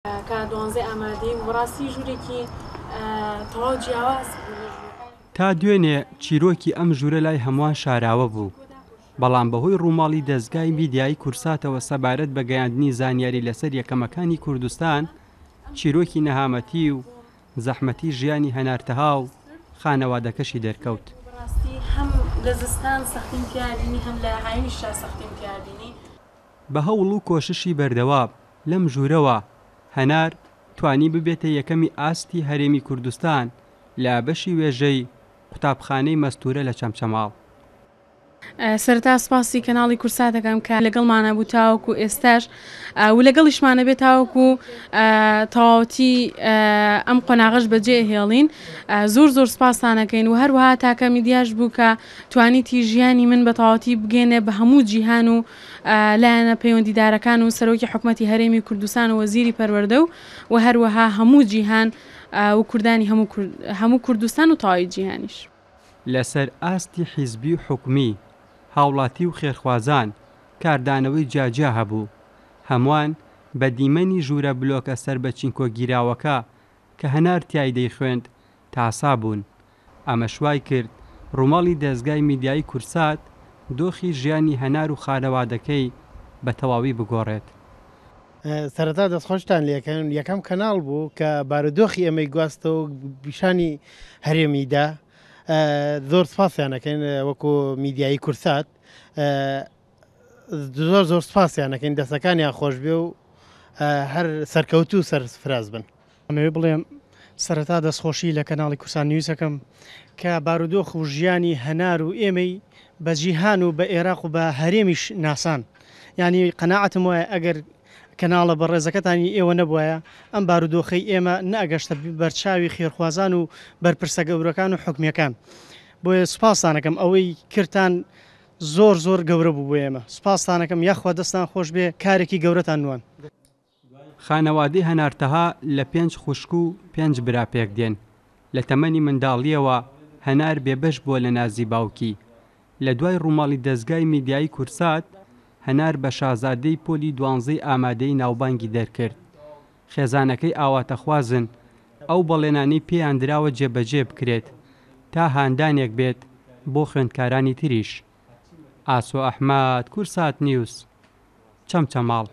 کە دوانزەی ئامادەیی بوو بەڕاستی ژوورێکی تەواو جیاواز بوو لە ژوورەکانی. تا دوێنێ چیرۆکی ئەم ژوورە لای هەمووان شاراوە بوو، بەڵام بەهۆی ڕووماڵی دەزگای میدیایی کورساتەوە سەبارەت بە گەیاندنی زانیاری لەسەر یەکەمەکانی کوردستان، چیرۆکی نەهامەتی و زەحمەتی ژیانی هەنار تەها و خانەوادەکەشی دەرکەوت. بەڕاستی هەم لە زستان سەختیم تیا بینی هەم لە هاوینیشا سەختیم تیا بینی. بە هەوڵ و کۆششی بەردەوام لەم ژوورەوە، هەنار توانی ببێتە یەکەمی ئاستی هەرێمی کوردستان لە بەشی وێژەی قوتابخانەی مەستوورە لە چەمچەماڵ. سەرەتا سوپاسی کەناڵی کورسات دەکەم کە لەگەڵمانە بوو تاوەکو ئێستاش و لەگەڵیشمانە بێت تاوەکو تەواوەتی ئەم قۆناغەش بەجێ هێڵین زۆر زۆر سوپاستانەکەین و هەروەها تاکە میدیاش بوو کە توانیتی ژیانی من بە تەواوەتی بگەێنێ بە هەموو جیهان و لایەنە پەیوەندیدارەکان و سەرۆکی حکومەتی هەرێمی کوردستان و وەزیری پەروەردە و و هەروەها هەموو جیهان و کوردانی هەموو کوردستان و تەواوی جیهانیش. لەسەر ئاستی حیزبی و حکومی، هاوڵاتی و خێرخوازان کاردانەوەی جیاجیا هەبوو، هەموان بە دیمەنی ژوورە بلۆکە سەر بە چینکۆ گیراوەکە کە هەنار تیای دەیخوێند تاسا بوون، ئەمەش وای کرد ڕووماڵی دەزگای میدیایی کورسات دۆخی ژیانی هەنار و خانەوادەکەی بە تەواوی بگۆڕێت. سەرەتا دەستخۆشتان لێکەم یەکەم کەناڵ بوو کە بارودۆخی ئێمەی گواستەوە و پیشانی هەرێمی دا زۆر سپاسیان ئەکەین وەکو میدیایی کورسات زۆر زۆر سپاسیان ئەکەین دەستەکانیان خۆش بێ و هەر سەرکەوتوو سەرفراز بن. ئەمەوێ بڵێم سەرەتا دەستخۆشی لە کەناڵی کوردستان نیوز ئەکەم کە بارودۆخ و ژیانی هەنار و ئێمەی بە جیهان و بە ئێراق و بە هەرێمیش ناسان یانی قەناعەتم وایە ئەگەر کەناڵە بەڕێزەکەتانی ئێوە نەبوایە ئەم بارودۆخەی ئێمە نەئەگەشتە بەرچاوی خێرخوازان و بەرپرسە گەورەکان و حکومیەکان بۆیە سوپاستانەکەم ئەوەی کردتان زۆر زۆر گەورە بوو بۆ ئێمە سوپاستانەکەم یاخوا دەستان خۆش بێ کارێکی گەورەتان نوان. خانەوادەی هەنار تەها لە پێنج خوشک و پێنج برا پێکدێن، لە تەمەنی منداڵییەوە هەنار بێبەش بووە لە نازی باوکی، لە دوای ڕووماڵی دەزگای میدیایی کورسات، هەنار بە شازادەی پۆلی دوانزەی ئامادەیی ناوبانگی دەرکرد. خێزانەکەی ئاواتەخوازن ئەو بەڵێنانەی پێیان دراوە جێبەجێ بکرێت تا هاندانێک بێت بۆ خوێندکارانی تریش. ئاسۆ ئەحمەد، کورسات نیوز، چەمچەماڵ.